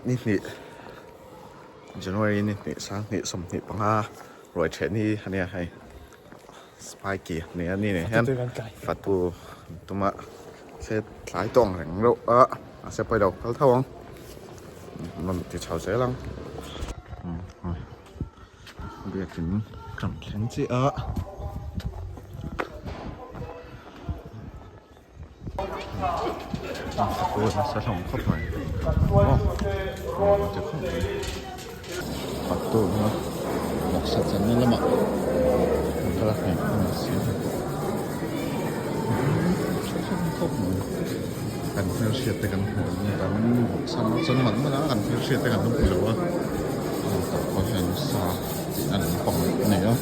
Ni hnih January ni hnih sanghnih 25 ruai then hi a nia hei Spikey a nia ni nen hian fatu an tum a thlet tlai tawh ang reng reuh a mahse pawilo kal tho ang rawn ti chho zel ang biakin kan thleng chiah a. Nasa hlawm khawp mai aw nuam ti khawp mai pakturna vawksa channa lamah an kal a hmeh a ni si a tha khawp mai kan hmelhriat te kan hmuh ang kan vawksa chan man man a kan hmelhriat te kan la hmu lo a tah pawh hian sa tihna lampang a ni a.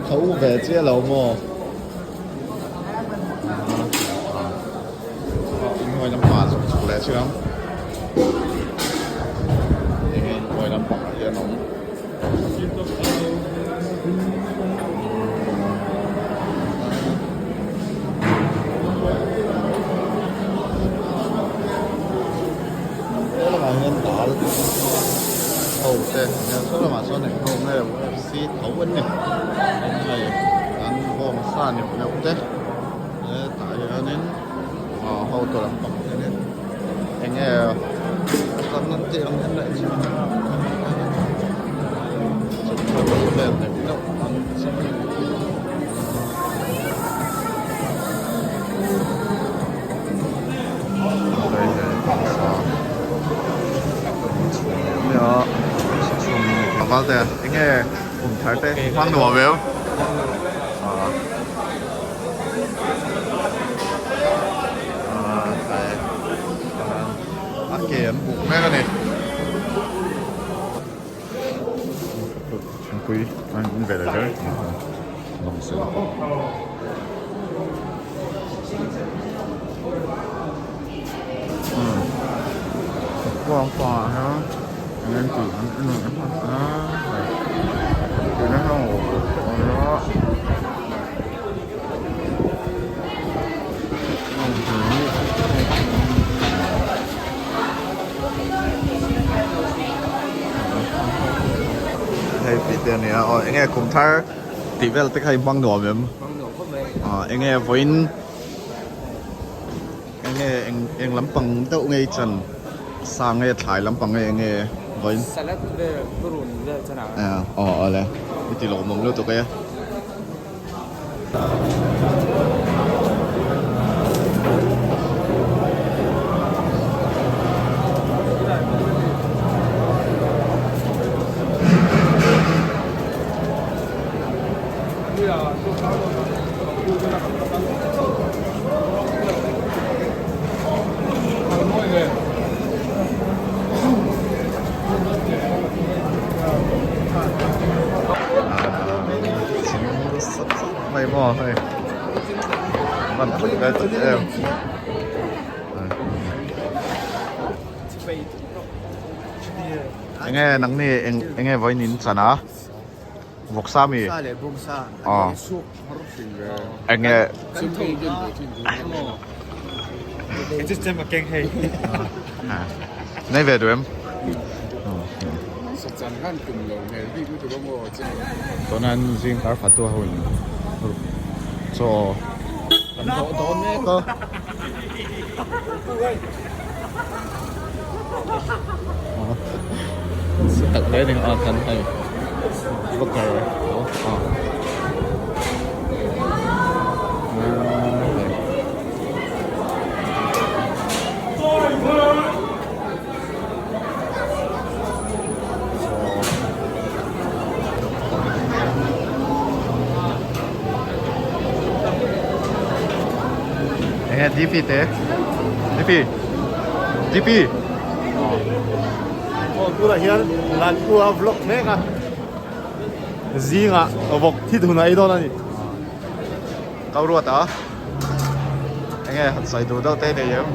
Tho ve chiah lo maw? Inhnuai lampangah zawng chhuk leh chiang enge inhnuai lampangah hian a awm. He lamah hian dal ho te nia saw lamah chuan eng ho nge UFC tho an ni hei an bawng sa ni deuh te hetah hianin ah hotu lampang hianin eng nge kan an tih ang hian leh chu vel neuh neuh an Valte eng nge kum thar te hmang nuam em a ke an buk mek a ni thingpui an in ve leh zel lawng sen kuang pangah hian eng an tih an en a tuna Hei tih te ania aw enge kum thar tih vel te kha i hmang nuam em? Hmang nuam khawp mai. Aw enge vawiin enge eng eng lampang deuh nge i chan sa nge thlai lampang nge enge vawiin? Salad vel purun vel chan ang. Aw awle i ti lawmawm lutuk e. Sat sat mai maw hei van tui ve tak em enge nangni eng enge vawiin in chan a vawksa mi aw enge nei ve duh em. Tuna an zing kar fatu ho in chaw kan dawh dawn mek a. Tak hle ni a kan hei vlogger a. Enge DP te DP DP Aw tunah hian Lanpua vlog mek a zingah vawk thi dun a ei dawn a ni. Kau ruat a enge han sawi duh deuh te nei em?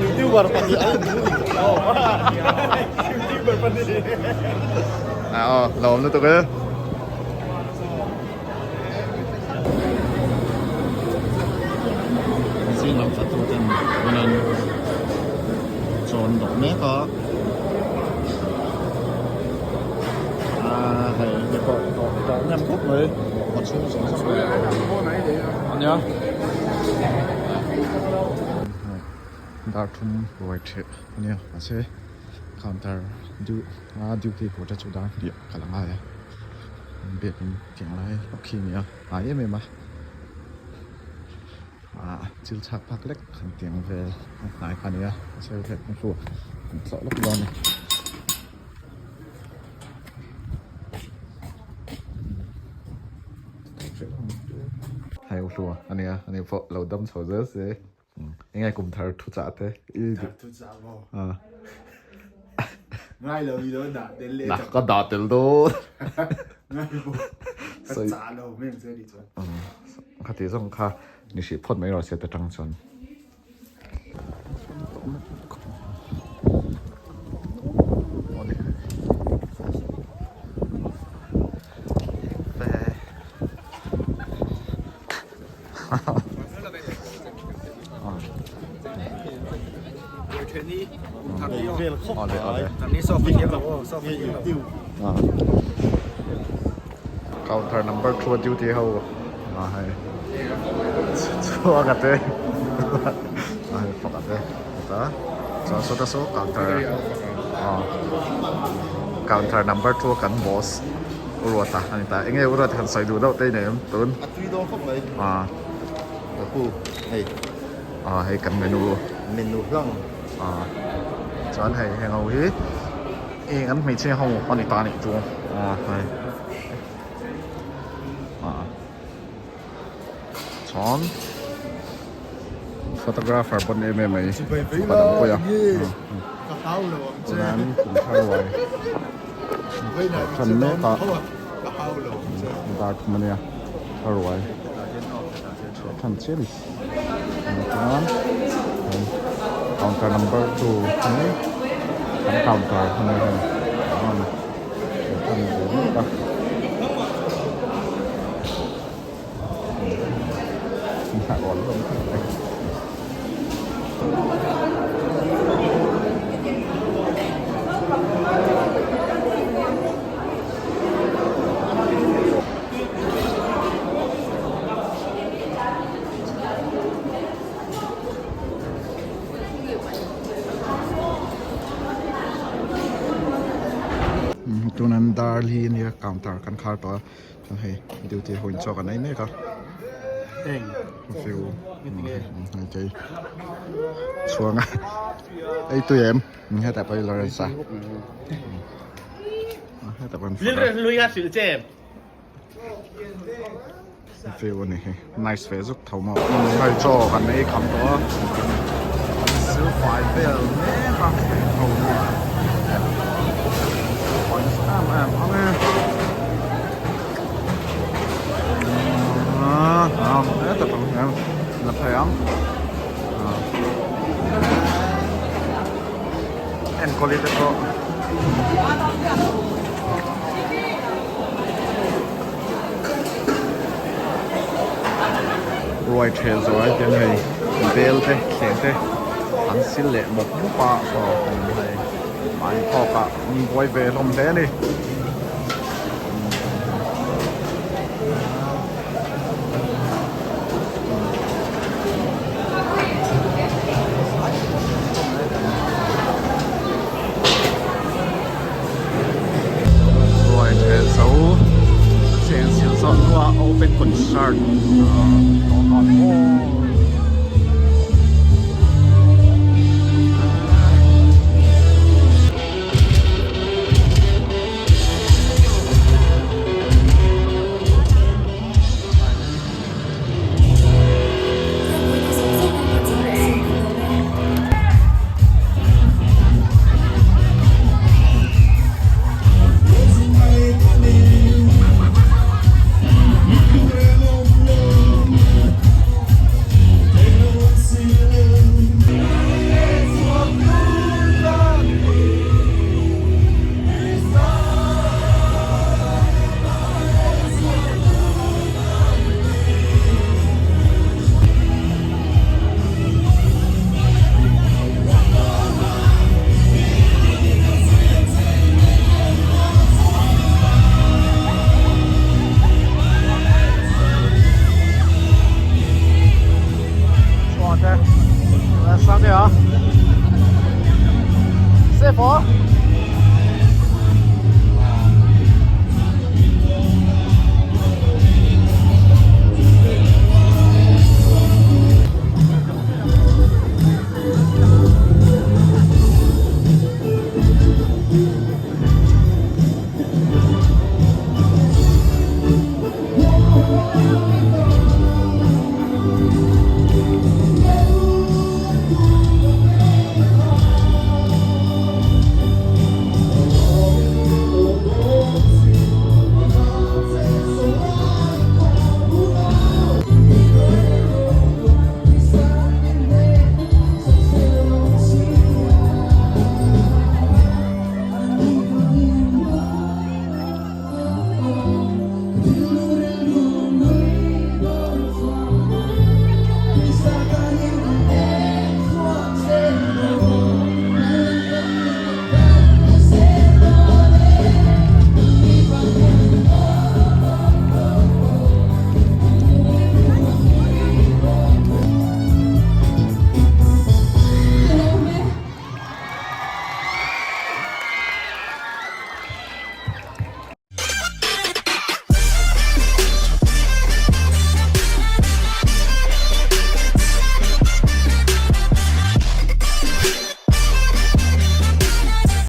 Youtuber pahnih an in hmu ni. A aw lawm lutuk e. Zing lam thla tu ten tunin chaw an dawk mek a. A hei hei pawh tawh tawh nem khawp mai a chhung zawng zawng ania. Dar thum ruai theh ania mahse counter deuh a duty tur te chu dar hnih ka la ngai a biakin tiang lai lawk khi a ni a hnai em em a ah thil chhak phak lek han tiang vel a hnai kha a ni a mahse hei kawng chu an tlawh lawk dawn a ni. Hei u hlua a nia ani pawh lo dam chho zel se. Enge kum thar thu chah te i Thar thu chah maw? Ngai lo i lo dah tel leh Na ka dah tel dawn. Ngai pawh ka chah lo meng che ni chuan. Kha ti zawng kha ni hrih phawt mai rawh se ta tang chuan. Counter number 2 a duty ho a hei chhuak a te a hei fak a te ta chuan sawta saw counter counter number 2 kan boss Uruata a ni ta enge Uruata han sawi duh deuh te i nei em tun A tui dawn khawp mai. Ah. Ka pu, hei. Ah, hei kan menu. Menu hlang. Ah. Chuan hei heng ho hi eng an hmeichhe ho a ni ta nih chu. Ah, hei. Ah. Chuan photographer pawn em em mai. Ka dang pawih a. Ka hau lo ang che. Chuan kum thar uai. Than mek a. Dar thum a nia a ruai chhuah than chiah a ni chuan counter number 2 hi kan counter a ni hei chuan chhuah than ve mek a. Tunan dar li a nia counter kan khar tawh a chuan hei duty ho in chaw kan ei mek a few hei chhuang a ei tui em hetah pawh hi Lawrence a hetah pawh View a ni hi nice ve zuk tho maw hei chaw kan ei kham tawh a silfai vel mek a hei ho hi silfai nasa em em ang e ah heta tang hian la phei ang enkawli te pawh. Ruai ṭhel zawh ah hian hei bel te thleng te an sil leh mawp mawp a saw hei mahni thawk ah an buai ve hlawm hle a ni. Ruai ṭhel zo cheng sil zawh hnuah open concert dawhkan aw. 4?